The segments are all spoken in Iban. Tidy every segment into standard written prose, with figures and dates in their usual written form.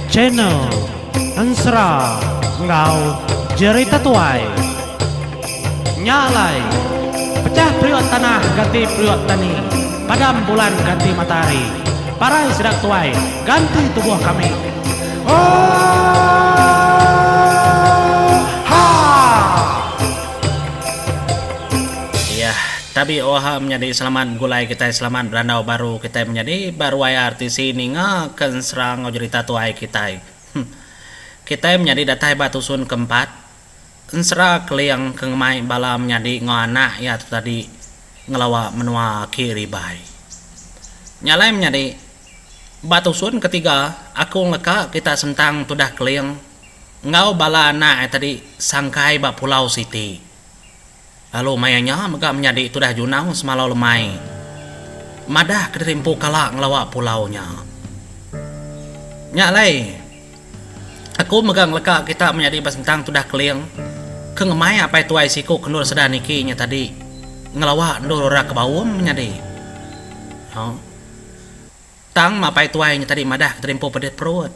Channel Ensera enggau Jerita Tuai. Nya alai, pecah periuk tanah ganti periuk tani, padam bulan ganti matahari, parai sida tuai ganti tubuh kami. Oohaa! Iya, tabi oha menyadi selamat begulai kitai selamat berandau baru kitai menyadi ba ruai RTC ninga ke ensera enggau jerita tuai kitai. Kitai menyadi datai ba tusun ke empat ensera keling ke ngemai bala menyadi enggau anak iya tu tadi ngelawa menua Aki Ribai. Nya alai menyadi ba tusun ketiga aku ngeleka kita sentang tudah keling enggau bala anak iya tadi sangkai ba pulau siti. Lalu maya nya mega menyadi tudah Junau semalau lemai madah kediri empu kala ngelawa pulau nya. Nya alai aku mega ngeleka kita menyadi ba sentang tudah Keling ke ngemai apai tuai siku ke endur seda niki nya tadi ngelawa endur orang ke baum menyadi. Tang apai tuai nya tadi madah kediri empu pedis perut.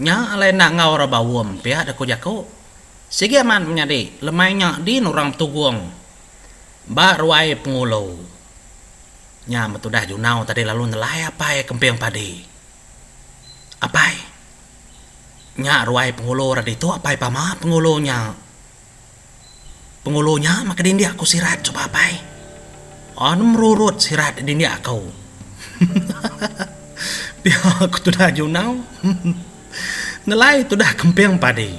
Nya alai enda enggau orang baum pia deh ku jaku. Sigi amat menyadi lemai nya din orang betugung ba ruai pengulu. Nya metudah Junau tadi lalu nelai apai Kemping Padi. Apai. Nya ruai pengulu ra ditu apai pama pengulu nya. Pengulu nya meh ke dindik aku sirat suba apai. Anu merurut sirat dindik aku. Pia ku tudah Junau. Nelai tudah kemping padi.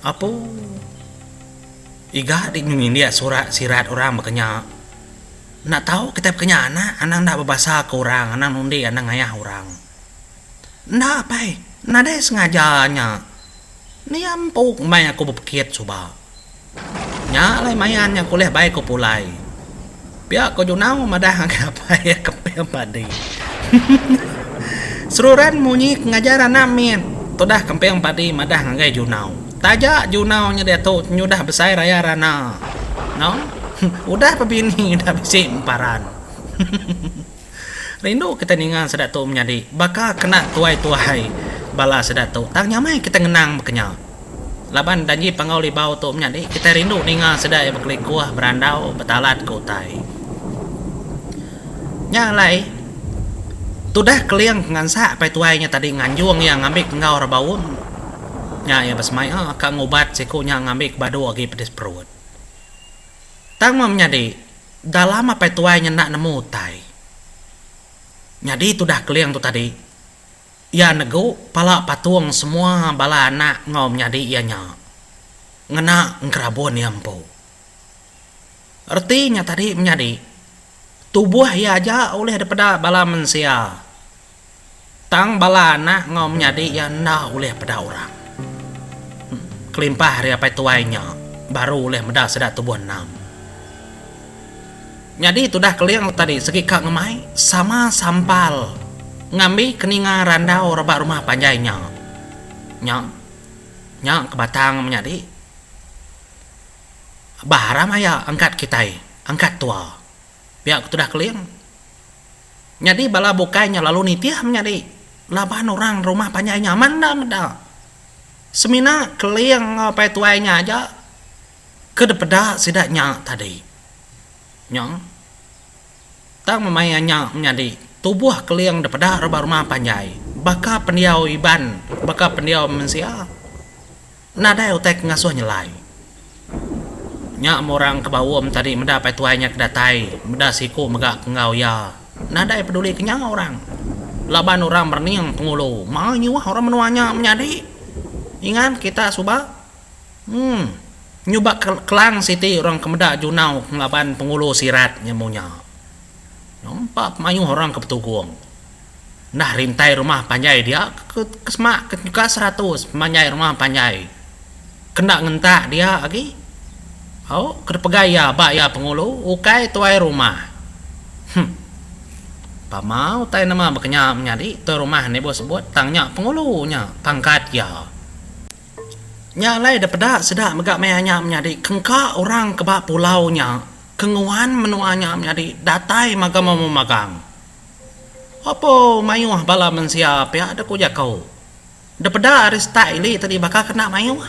Apu. Iga di ngindik surat sirat orang baka nya. Enda tau kitai baka nya anak, anang enda bebasa ke orang, anang nundi anang ngayah orang. Enda apai, nadai sengaja nya. Nia empu mai aku bepekit suba. Nya alai mayan nya kulih bai ku pulai. Pia ko Junau madah ngagai apai iya kemping padi. Seruran munyi ke ngajar anak mit tudah kemping padi madah ngagai Junau. Taja Junau nya diatu nyudah besai raya rana. No. Udah pebini udah bisi emparan. Rindu kitai ninga sida tu menyadi baka kena tuai-tuai bala sida tu tang nyamai kitai ngenang baka nya. Laban danji Panggau Libau tu menyadi kitai rindu ninga sida iya bekelikuh berandau betalat ke utai. Nya alai tudah Keling ke ngansak apai tuai nya tadi nganjung iya ngambi ke enggau ra baum. Nya iya besemaya ka ngubat siku nya ngambi ke badu agi pedis perut. Tang meh menyadi Dalam apai tuai nya enda nemu utai. Nyadi tudah Keling tu tadi, iya negu pala patung semua bala anak enggau menyadi iya nya ngena engkerabun iya empu. Reti nya tadi menyadi, tubuh iya aja ulih dipeda bala mensia. Tang bala anak enggau menyadi iya enda ulih peda orang. Kelimpah ari apai tuai nya baru ulih meda sida tubuh enam. Nyadi tudah Keling tadi segi ka ngemai sama sampal ngambi ke ninga randau reba rumah panjai nya. Nya nya ke batang menyadi. Bah aram aya angkat kitai angkat tua. Pia ku tudah Keling. Nyadi bala bukai nya lalu nitih menyadi laban orang rumah panjai nya amat enda meda. Semina Keling enggau apai tuai nya aja ke dipeda sida nya tadi. Nya. Tang maya nya menyadi tubuh Keling dipeda reba rumah panjai baka pendiau Iban baka pendiau mensia. Nadai utai ke ngasuh nyelai. Nya meh orang ke baum tadi meda apai tuai nya ke datai, meda siku mega ke enggau iya. Nadai peduli ke nya orang. Laban orang merening pengulu, mayuh orang menua nya menyadi. Ingat kita suba? Em. Nyuba kelang siti orang ke meda junau ke ngelaban pengulu sirat nya munya. Nempa pemayuh orang ke betugung. Ndah rintai rumah panjai dia ke semak ke nyuka seratus pemanjai rumah panjai. Kenda ngentak dia agi. Au ke dipegai iya ba iya pengulu ukai tuai rumah. Huh. Pama utai nama baka nya menyadi tuai rumah nibuh sebut tang nya pengulu nya pangkat iya. Nya alai dipeda sida mega maya nya menyadi kengka orang ke ba pulau nya ke nguan menua nya menyadi datai magang memagang. Opo mayuh bala mensia pia dek ku jaku. Depeda ari setak ili tadi baka kena mayuh.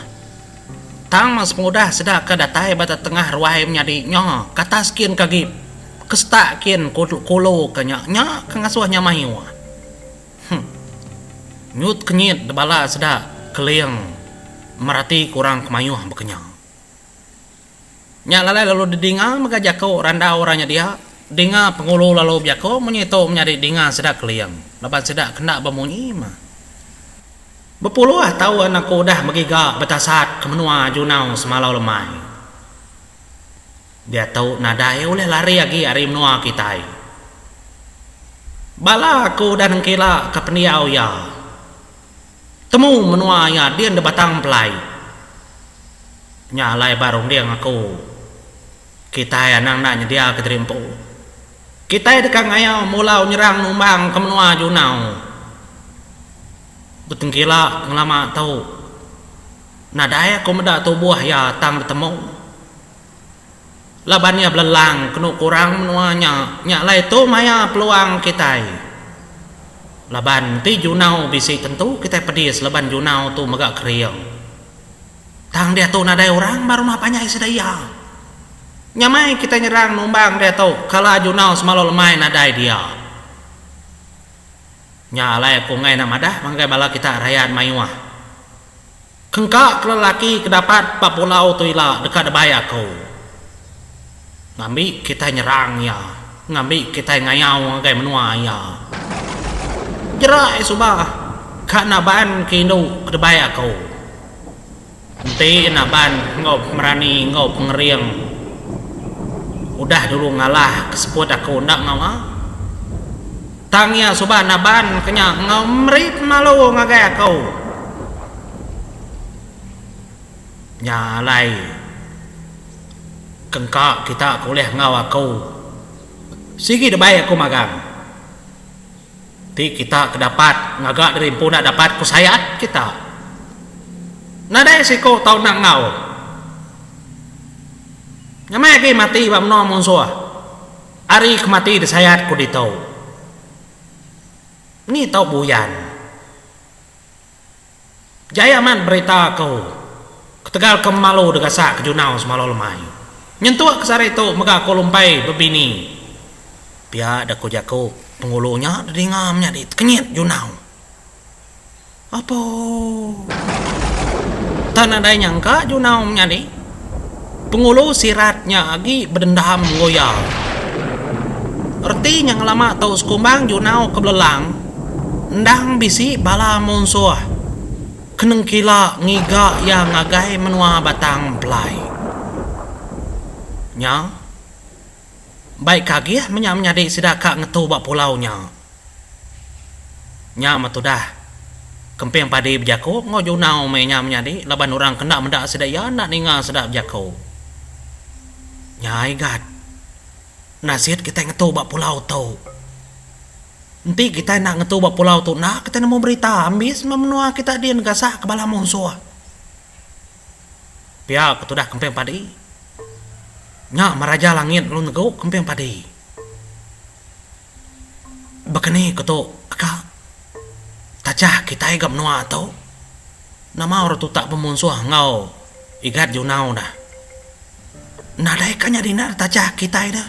Tang sepengudah sida ke datai ba tetengah ruai menyadi nya katas kin ke agi ke setak kin kulu ke nya nya ke ngasuh nya mayuh. Huh. Nyut kenyit debala sida keling merati ke orang ke mayuh baka nya. Nya lalai lalu didinga mega jaku randau orang nya dia. Dinga pengulu lalu bejaku munyi tu menyadi dinga sida Keling laban sida kena bemunyi mah. Bepuluh taun aku udah begiga betasat ke menua Junau semalau lemai. Diatu nadai ulih lari agi ari menua kitai. Bala aku udah nengkila ke pendiau iya. Temu menua iya din da Batang Pelai. Nya alai ba runding aku, kitai anang enda nyediaka diri empu. Kitai deka ngayau mulau nyerang numbang ke menua Junau. Betengkila ngelama tu, nadai aku meda tubuh iya tang ditemu. Laban iya belelang kenu kurang menua nya, nya alai tu maya peluang kitai. Laban enti Junau bisi tentu kitai pedis laban Junau tu mega kering. Tang diatu nadai orang ba rumah panjai sida iya. Nyamai kitai nyerang numbang diatu kala Junau semalu lemai nadai dia. Nya alai aku enggai enda madah ngagai bala kita rayat mayuh. Kengka ke lelaki ke dapat ba pulau tu ila deka debai aku. Ngambi kitai nyerang iya, ngambi kitai ngayau ngagai menua iya. Jerak iya suba ka naban ke indu ke debai aku. Enti naban enggau pemerani enggau pengering udah dulu ngalah ke seput aku enda ngawa. Tang iya suba naban ke nya enggau meri pemalu ngagai aku. Nya alai kengka kita ke ulih enggau aku sigi dibai aku magang. Ti kita ke dapat ngaga diri empu enda dapat ku sayat kita. Nadai siku tau enda enggau. Nyamai agi mati ba menua munsuh. Ari ke mati disayat ku ditu. Ni tau buyan. Jai amat berita aku ketegal ke malu degasak ke junau semalau lemai. Nyentuk ke sehari tu mega aku lumpai bebini. Pia da ku jaku pengulu nya dedinga menyadi tekenyit junau. Apo. Tang nadai nyangka Junau menyadi Pengulu Sirat nya agi bedendam enggau iya. Reti nya ngelama tu sekumbang Junau ke belelang endang bisi bala munsuh ke nengkila ngiga iya ngagai menua Batang Empelai. Nya baik ke agih menya menyadi sida ka ngetu ba pulau nya. Nya meh tudah Kemping Padi bejaku enggau Junau meh nya menyadi laban orang ke enda meda sida iya enda ninga sida bejaku. Nya igat nasit kitai ngetu ba pulau tu. Enti kitai enda ngetu ba pulau tu enda kitai nemu berita ambis meh menua kita din gasak ke bala munsuh. Pia ke tudah Kemping Padi. Nya meh Raja Langit lalu negu Kemping Padi. Baka ni ku tu aka tajah kitai ga menua tu nama orang tutak pemunsuh enggau Igat Junau dah. Nadai ka nyadi enda tajah kitai dah.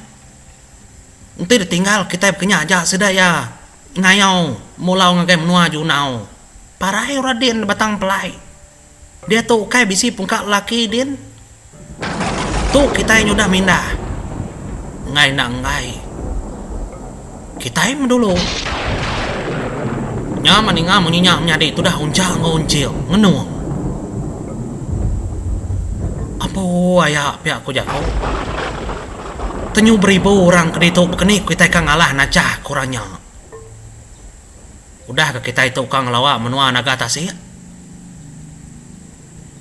Enti ditinggal kitai baka nya aja sida iya ngayau mulau ngagai menua Junau parai orang din Batang Pelai. Diatu ukai bisi pungka lelaki din. Tu kitai nyudah mindah. Enggai enda enggai. Kitai meh dulu. Nya meh ninga munyi nya menyadi tudah uncha enggau unching ngenung. Apu aya pia ku jaku. Tenyu beribu orang ke ditu bekeni ku kitai ka ngalah najah ku orang nya. Udah ga kitai tu ka ngelawa menua naga tasik.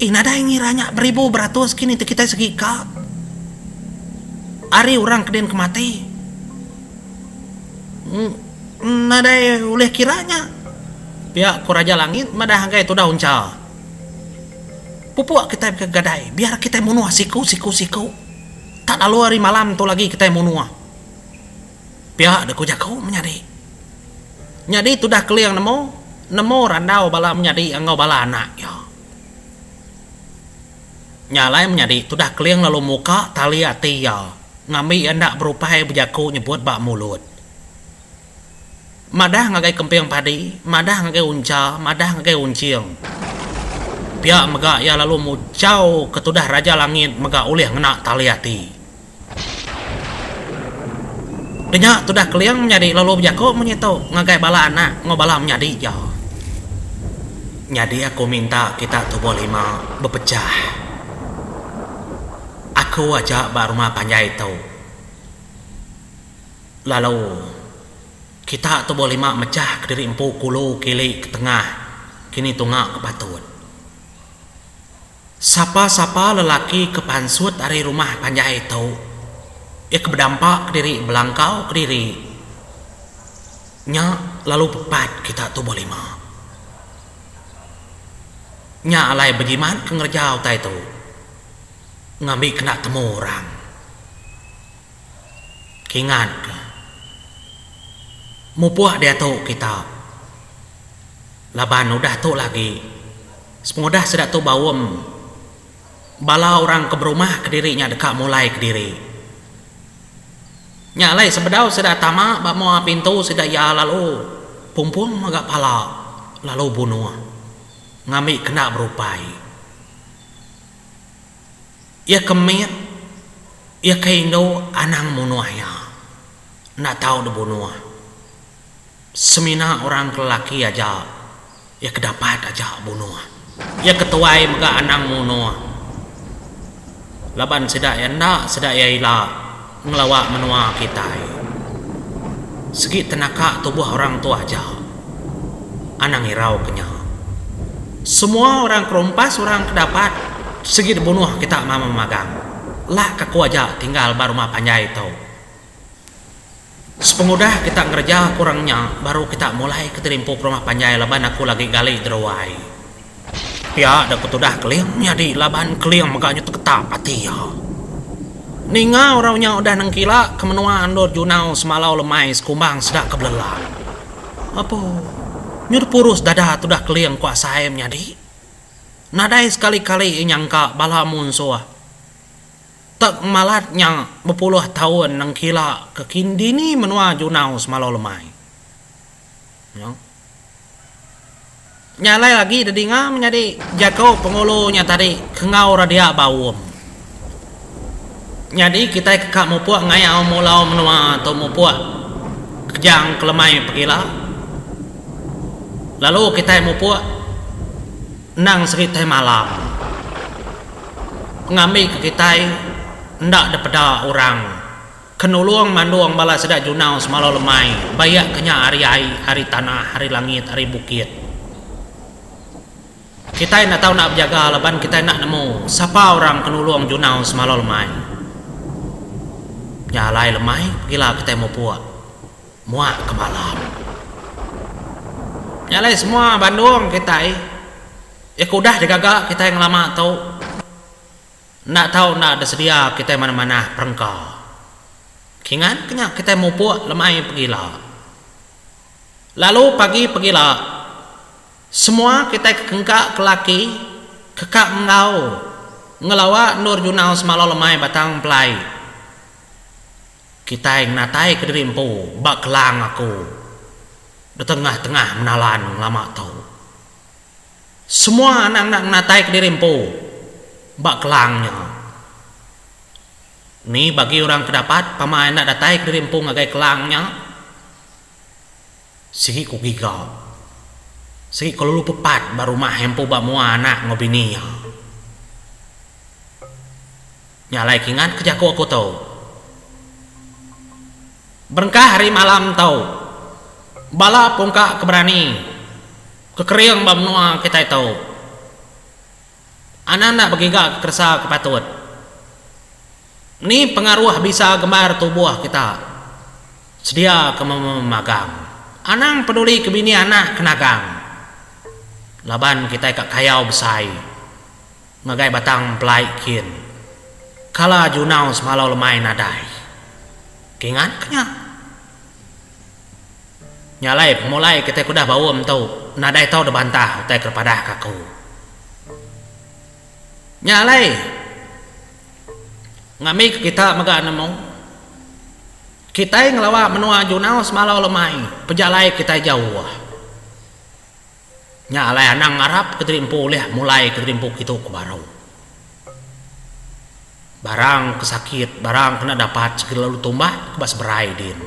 Ih nadai ngira nya beribu beratus kini ti kitai segi ka. Ari orang ke din ke mati. Nadai ulih kira nya. Pia ku Raja Langit madah ngagai tudah Uncha. Pupuk kitai bekegadai biar kitai munuh siku siku siku. Tak lalu ari malam tu lagi kitai munuh. Pia deka jaku menyadi. Nyadi tudah Keling nemu, nemu randau bala menyadi enggau bala anak iya. Nya alai menyadi tudah Keling lalu muka tali ati iya ngambi iya enda berupai bejaku nyebut ba mulut. Madah ngagai Kemping Padi, madah ngagai Uncha, madah ngagai Unching. Pia mega iya lalu muchau ke tudah Raja Langit mega ulih ngena tali ati. Nya tudah Keling menyadi lalu bejaku munyi tu ngagai bala anak enggau bala menyadi iya. Nyadi aku minta kita tubuh lima bepechah. Aku aja ba rumah panjai tu. Lalu, kita tubuh lima mechah kediri empu kulu kili ke tengah kini tunga ke patut. Sapa-sapa lelaki ke pansut ari rumah panjai tu, iya ke bedampa kediri belangkau kediri, nya lalu pepat kita tubuh lima. Nya alai bejimat ke ngereja utai tu, ngambi kena temu orang. Kingatka. Mupuk diatu kita. Laban udah tu lagi, sepengudah sida tu baum, bala orang ke berumah kediri nya deka mulai kediri. Nya alai sebedau sida tama ba mua pintu sida iya lalu pumpung mega pala lalu bunuh ngambi kena berupai. Iya ke mit, iya ke indu anang munuh iya. Enda tau dibunuh. Semina orang ke lelaki aja iya ke dapat aja bunuh. Iya ke tuai mega anang munuh. Laban sida iya enda sida iya ila ngelawa menua kitai. Segi tenaka tubuh orang tu aja. Anang irau ke nya. Semua orang ke rumpas orang ke dapat segi dibunuh kita memagang. Lak ke aku aja tinggal ba rumah panjai tu. Sepengudah kita ngereja ke orang nya baru kita mulai ke terimpu ke rumah panjai laban aku lagi gali deruai. Pia da ku tudah Keling nyadi laban Keling mega nyu teketap ati iya. Ninga orang nya udah nengkila ke menua endur Junau semalau lemai sekumbang sida ke belelak. Apo. Nyu depurus dada tudah Keling ku asai menyadi. Nadai sekali-kali iya nyangka bala munsuh te malat nya bepuluh taun nengkila ke kin dini menua Junau semalau lemai. Nya. Nya alai agi dedinga menyadi jaku pengulu nya tadi ke enggau orang dia baum. Nyadi kitai ke ka mupuk ngayau mulau menua tu mupuk kejang ke lemai pegila. Lalu kitai mupuk endang segi tai malam. Ngambi ke kitai enda dipeda orang ke nulung mandung bala sida junau semalau lemai bayak ke nya ari ai, ari tanah, ari langit, ari bukit. Kitai enda tau enda bejaga laban kitai enda nemu sapa orang ke nulung Junau semalau lemai. Nya alai lemai pegila kitai mupuk muak ke malam. Nya alai semua bandung kitai iya ke udah digaga kitai ngelama tu enda tau enda disedia kitai manah-manah perengka. Kingat ke nya kitai mupuk lemai pegila. Lalu pagi pegila. Semua kitai ke kengka ke laki ke ka enggau ngelawa endur junau semalau lemai batang empelai. Kitai ngenatai ke diri empu ba kelang aku betengah-tengah menalan ngelama tu. Semua anang enda ngenatai ke diri empu ba kelang nya. Ni bagi orang ke dapat pama enda datai ke diri empu ngagai kelang nya. Sigi ku giga. Sigi ku lalu pepat ba rumah iya empu ba mua anak enggau bini iya. Nya alai ke ingat ke jaku aku tu. Berengkah ari malam tu, bala pungka ke berani, ke kering ba menua kitai tu, anang enda begiga ke keresa ke patut. Ni pengaruh bisa gembar tubuh kita sedia ke memagang. Anang peduli ke bini anak ke nagang. Laban kitai ka kayau besai ngagai batang empelai kin. Kala junau semalau lemai nadai. Kingat ke nya. Nya alai pemulai kitai ke udah baum tu nadai tau dibantah utai ke dipadahka aku. Nya alai ngambika kita mega nemu kitai ngelawa menua Junau semalau lemai pejalai kitai jauh. Nya alai anang ngarap ke diri empu ulih mulai ke diri empu kitu ke baru. Barang ke sakit, barang ke enda dapat sigi lalu tumbak ke ba seberai din.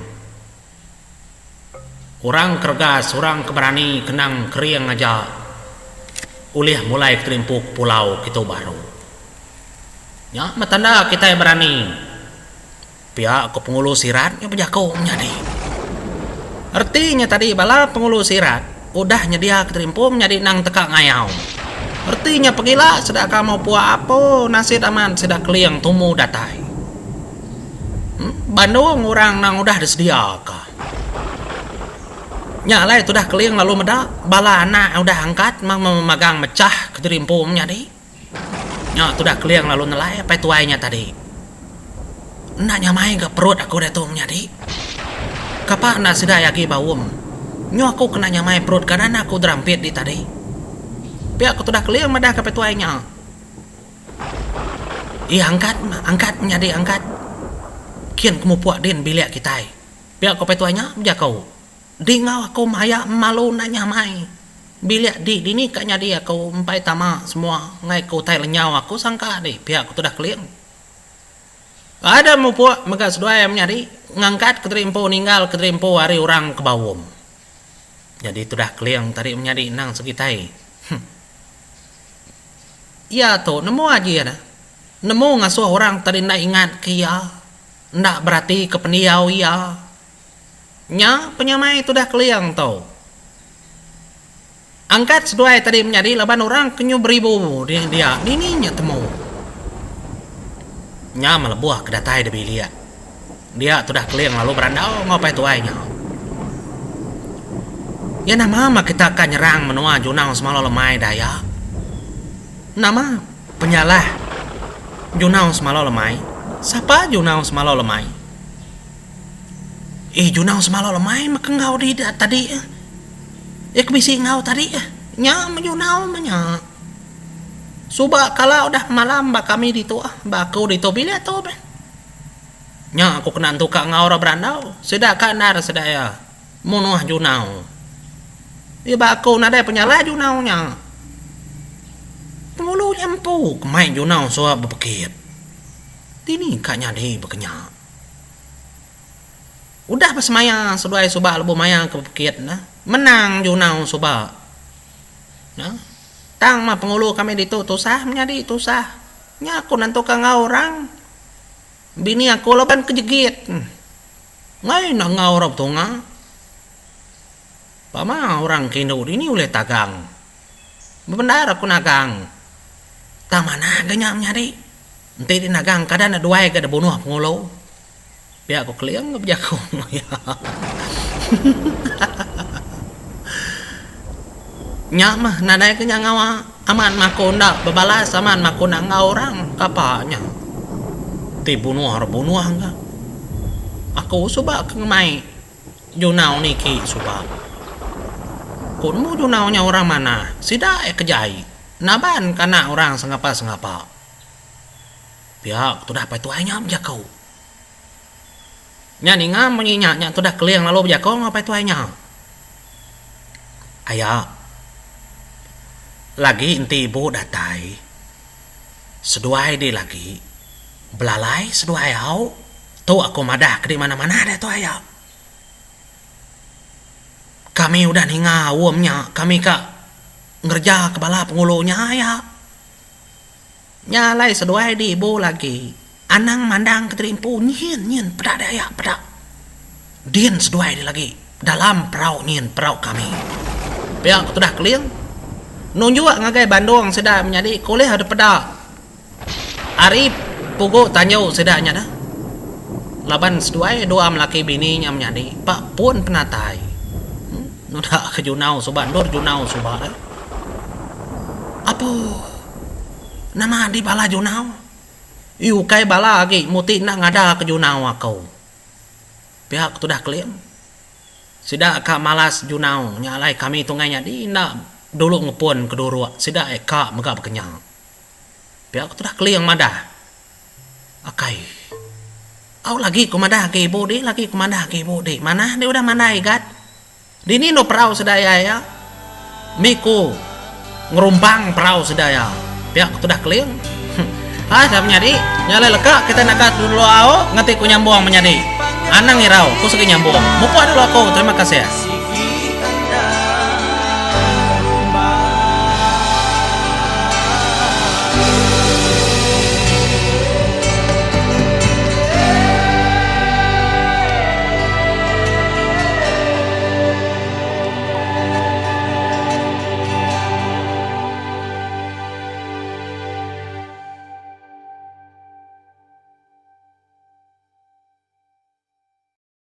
Orang ke regas, orang ke berani ke endang kering aja ulih mulai ke diri empu ke pulau kitu baru. Nya meh tanda kitai berani. Pia ko Pengulu Sirat nya bejaku menyadi. Reti nya tadi bala Pengulu Sirat udah nyedia ke diri empu menyadi endang teka ngayau. Reti nya pegila sida ka mau pua apo nasit amat sida Keling tumu datai. Bandung orang endang udah disedia ka. Nya alai tudah Keling lalu meda bala anak udah angkat magang mechah ke diri empu menyadi. Nya tudah Keling lalu nelai apai tuai nya tadi. Enda nyamai ga perut aku diatu menyadi. Kapa enda sida iya agi baum. Nyu aku kena nyamai perut kanan aku derampit di tadi. Pia ku tudah Keling madah ke apai tuai nya. Iya angkat angkat menyadi angkat. Kin ke mupuk din bilik kitai. Pia ku apai tuai nya bejaku. Di enggau aku maya malu enda nyamai. Bilik di dini ka nyadi aku empai tama semua enggai ke utai lenyau aku sangka di pia ku tudah Keling. Ada mupuk mega seduai menyadi ngangkat kediri empu ninggal kediri empu ari orang ke baum. Nyadi tudah Keling tadi menyadi endang sekitai. Huh. Iya tu nemu aji ne. Nemu ngasuh orang tadi enda ingat ke iya. Enda berati ke pendiau iya. Nya penyamai tudah Keling tu. Angkat seduai tadi menyadi laban orang ke nyu beribu dia dini nya temu. Nya melebuh ke datai da bilik. Dia tudah Keling lalu berandau enggau apai tuai nya. Iya nama mah kita ka nyerang menua Junau semalau lemai daya. Nama penyalah Junau semalau lemai? Sapa Junau semalau lemai? Eh junau semalau lemai meh ke enggau di tadi eh. Iya ke bisi enggau tadi eh. Nya meh junau meh nya. Suba kala udah malam ba kami ditu ah, ba aku ditu bilik tu meh. Nya aku kena entuka enggau orang berandau. Sida ka endar sida iya munuh junau. Iya ba aku nadai penyalah junau nya. Pengulu nya empu ke mai junau suba bepekit. Dini ka nyadi baka nya. Udah besemaya seduai suba lebuh maya ke bepekit ne, menang junau suba. Ne. Tang mah pengulu kami ditu tusah menyadi tusah. Nya aku nentuka enggau orang. Bini aku laban ke jegit. Enggai enda enggau orang betunga. Pama orang ke indu dini ulih tagang. Bebendar aku nagang. Tang manah ga nya menyadi. Enti dinagang kada enda duai ga dibunuh pengulu. Pia ku Keling ga bejaku enggau iya. Nya mah nadai ke nya ngawa amat mah aku enda bebalas amat mah aku enda enggau orang kapa nya. Ti bunuh ra bunuh ga. Aku suba ke ngemai Junau niki suba. Ku nemu Junau nya orang manah sida iya ke jai naban ka anak orang sengapa-sengapa. Pia ku tudah apai tuai nya bejaku. Nya ninga munyi nya nya tudah Keling lalu bejaku enggau apai tuai nya. Aya. Lagi enti ibu datai seduai di lagi belalai seduai au tu aku madah ke di mana-mana diatu aya. Kami udah ninga aum nya kami ka ngereja ke bala pengulu nya aya. Nya alai seduai di ibu lagi anang mandang ke diri empu nyin nyin peda deh aya peda. Din seduai di lagi dalam perau nyin perau kami. Pia ku tudah Keling nunjuk ngagai bandung sida menyadi ke ulih dipeda ari pugu tanju sida nya dah. Laban seduai dua melaki bini nya menyadi ba pun penatai. Nuda ke junau suba endur junau suba deh. Apu. Nama adi bala junau? Ii ukai bala agi muti enda ngada ke junau aku. Pia ke tudah Keling. Sida ka malas junau nya alai kami tu ngai nyadi enda dulu ngepun ke duruk sida ai ka mega bekenya. Pia ku tudah Keling madah. Akai. Au lagi ku madah agi ibu di lagi ku madah agi ibu di manah di udah mandai gat. Dini endur perau sida iya iya. Mih ku ngerumpang perau sida iya. Pia ku tudah Keling. Hai ka menyadi, nya alai leka kitai naka dulu au ngati ku nyambung menyadi. Anang irau ku segi nyambung. Mupuk dulu aku terima kasih.